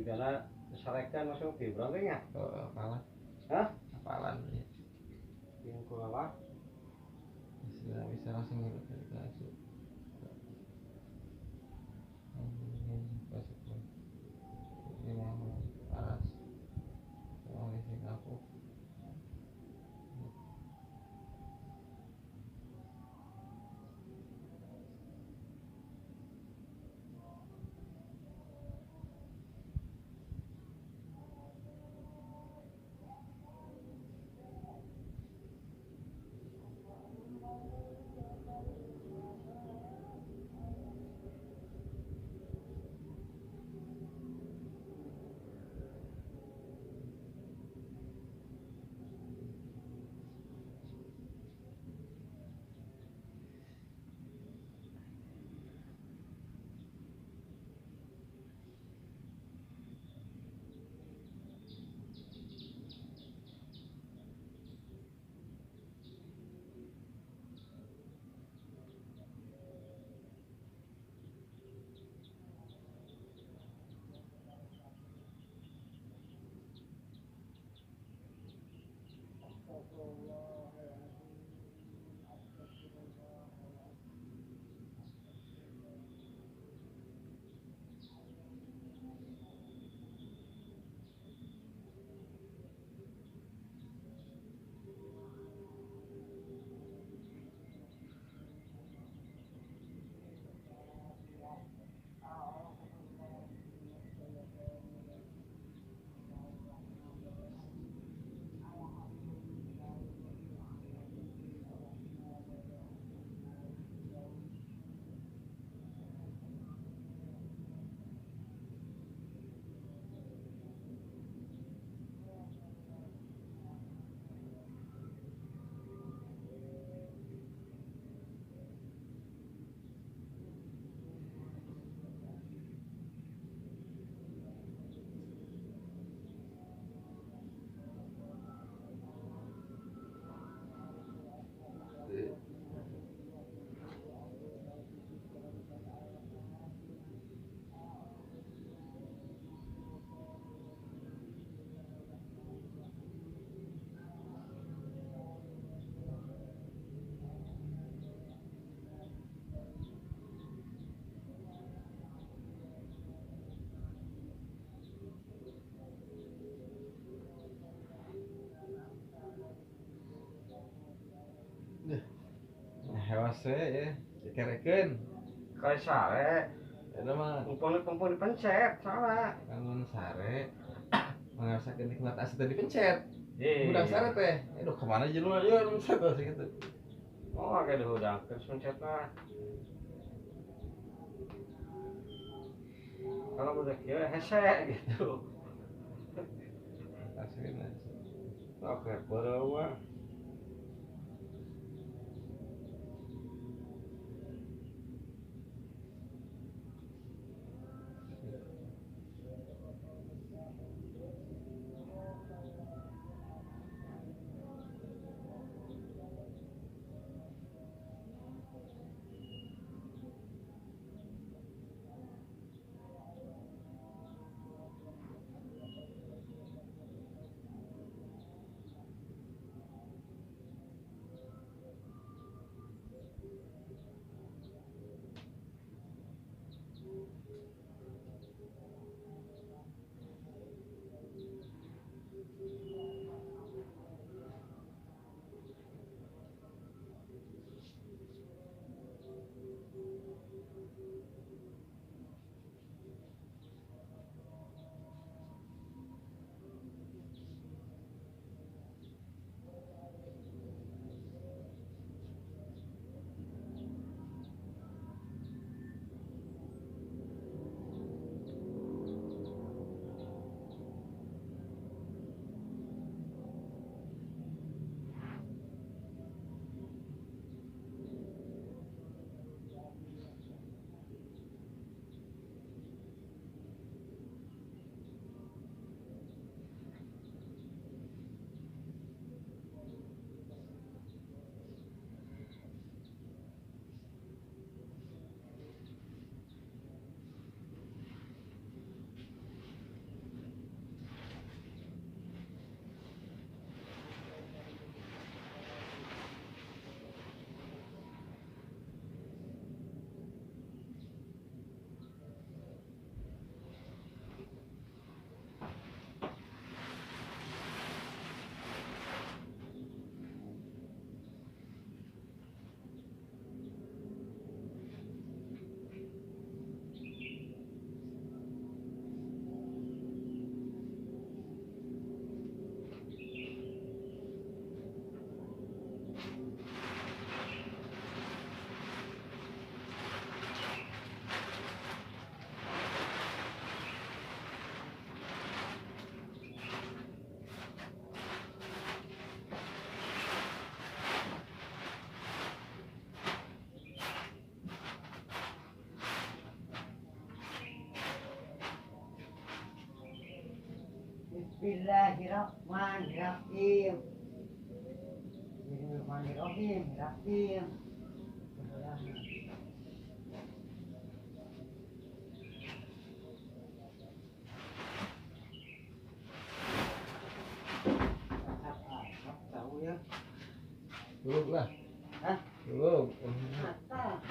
Jigana sarekan masuk di berapa nya? Oh, apalan. Hah? Apalan ya. Yang kulawa. Bisa bisa langsung ngilu dari kasih. Hewas we ya, dikerekeun. Kali sare. Eta mah mumpung dipencet, salah. Bangun sare. Mangarasakeun nikmat asa teh dipencet. Hudang sare teh. Aduh kemana jelema ieu pencet teh gitu. Oh, agak dihudang terus pencet mah. Kalau udah kieu hese gitu. Asli. Oke, baru mah. Bismillahirrahmanirrahim. Bismillahirrahmanirrahim. Rahim. Tahu ya. Belum lah. Hah? Belum. Mata.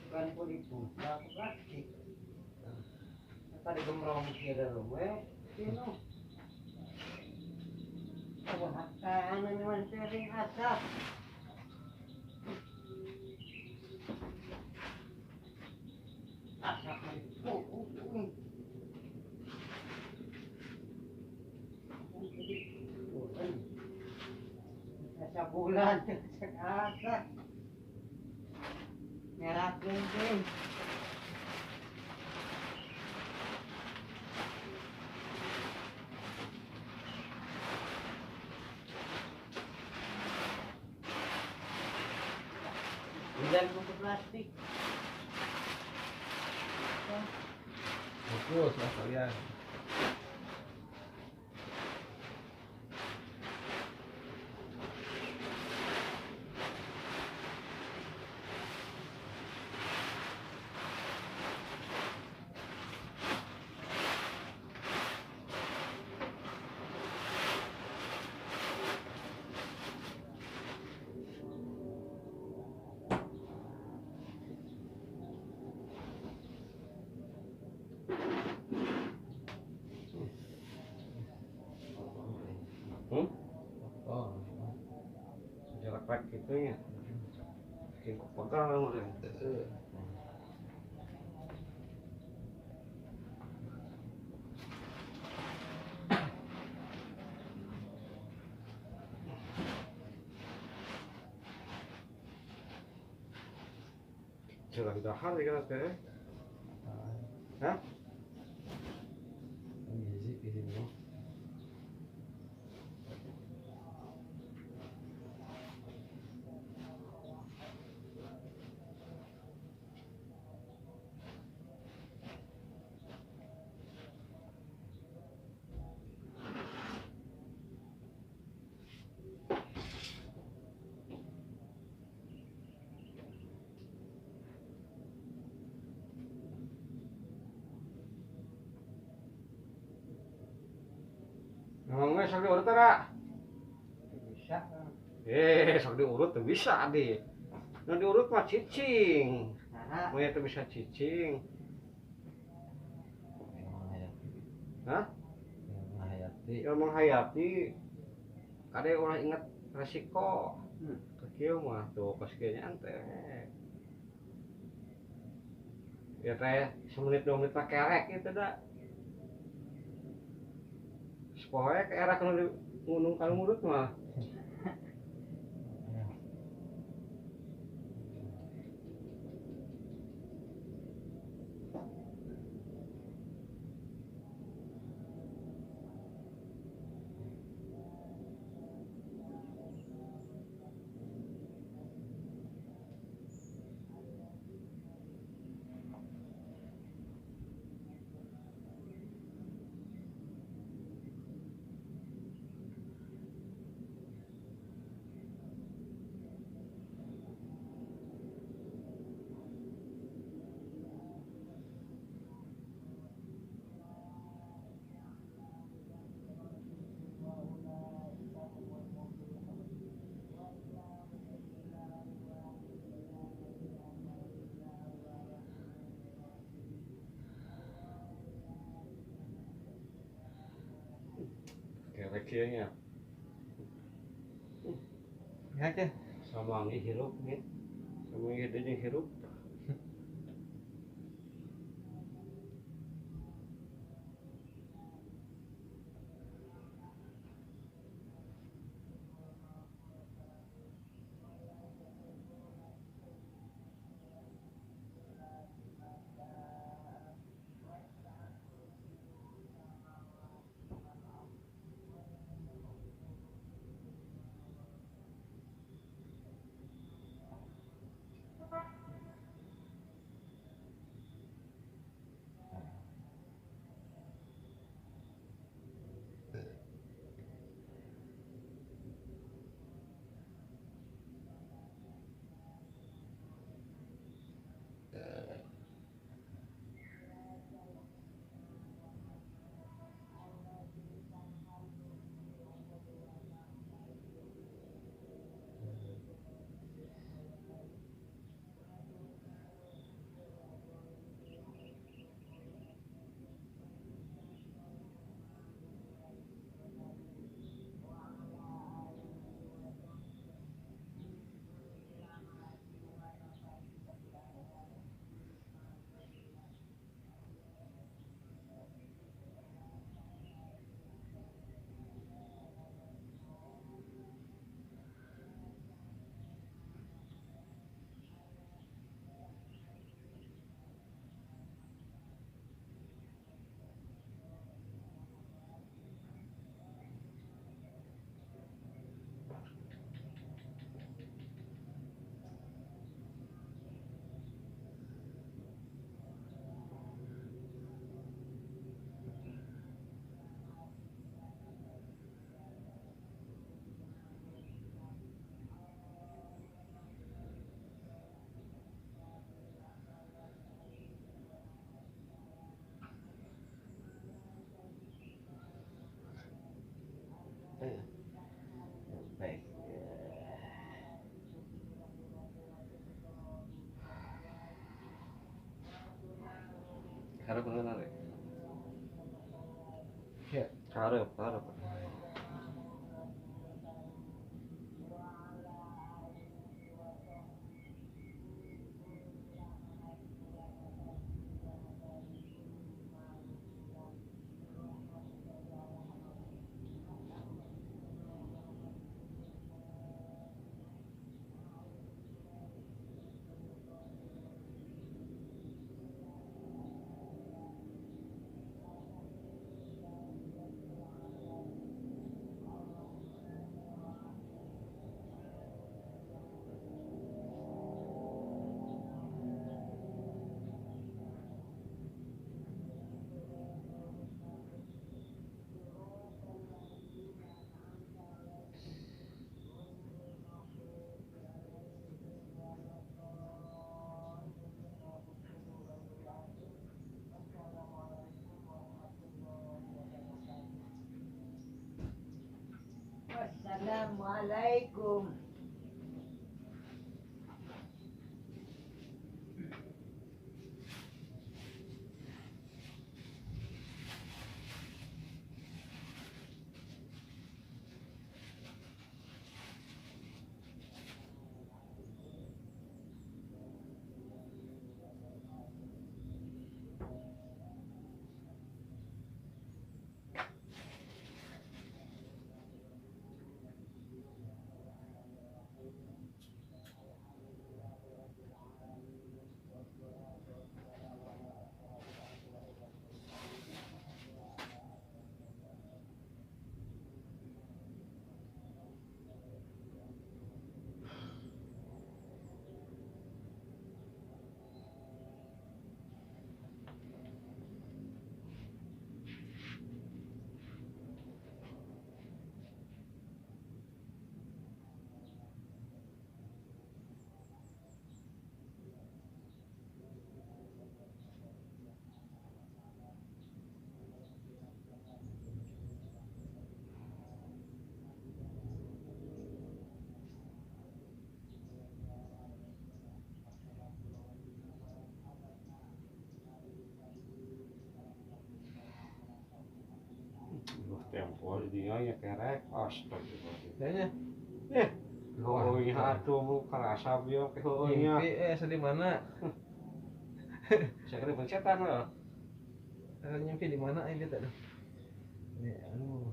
Bukan kulit buka plastik. Tadi gemrong kira luwe, sino? Kabuhataan na naman sering asap. Asap na ito. Sa bulan, sa asap. Meron din. Bilan mo sa plastik. Fokus lah kalian. Oh, jarak gitu ya, bikin pegang udah. Jalan dahar ya teh. Hah? Gizi gizi. Ngomongnya sok diurut ora? Bisa. Sok diurut tuh bisa deh. Nu diurut mah cicing. Nah, mau itu bisa cicing. Hah? Menghayati. Ya menghayati. Kade ulah inget resiko. Kieu mah tuh kos kieu nya teh. Ya teh semenit 2 menit mah kerek gitu dah. Pokoknya ke era kalau ngunung kalau ngurut mah. Kerek-nya. Ya ke? Sama ngi hirup nih. Sama ngi deui hirup. Harap bener ya. Ya. Harap, harap. Assalamualaikum. Tempo dia ya kerek astagfirullah. Kayaknya. Oh iya atuh mu karasa bieu ke heueuh nya. Mimpi di mana? Saya kira pencetan loh. Nyimpi di mana ini tadi? Ini aduh.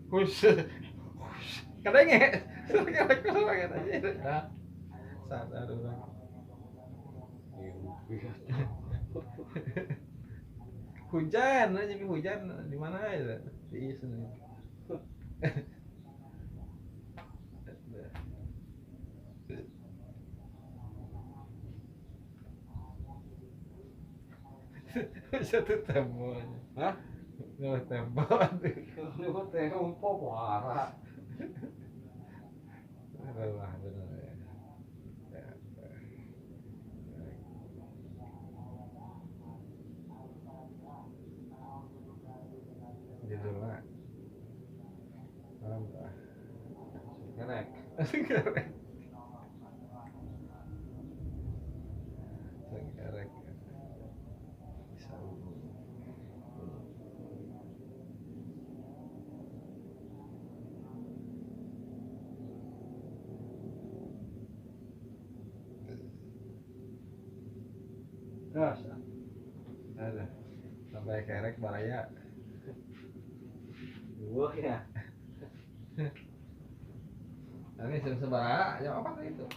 Hus. Kadenge. Kadenge aja. Sadar urang. Hujan aja, hujan di mana aja di sini. Satu tembok. Hah? Nggak tembok. Nggak tembok parah. Lelah bener ya. Judulnya alhamdulillah kerek kerek kerek bisa. Terus ada sampai kerek baraya dua ya. Ini jam seberapa? Jam apa tadi itu?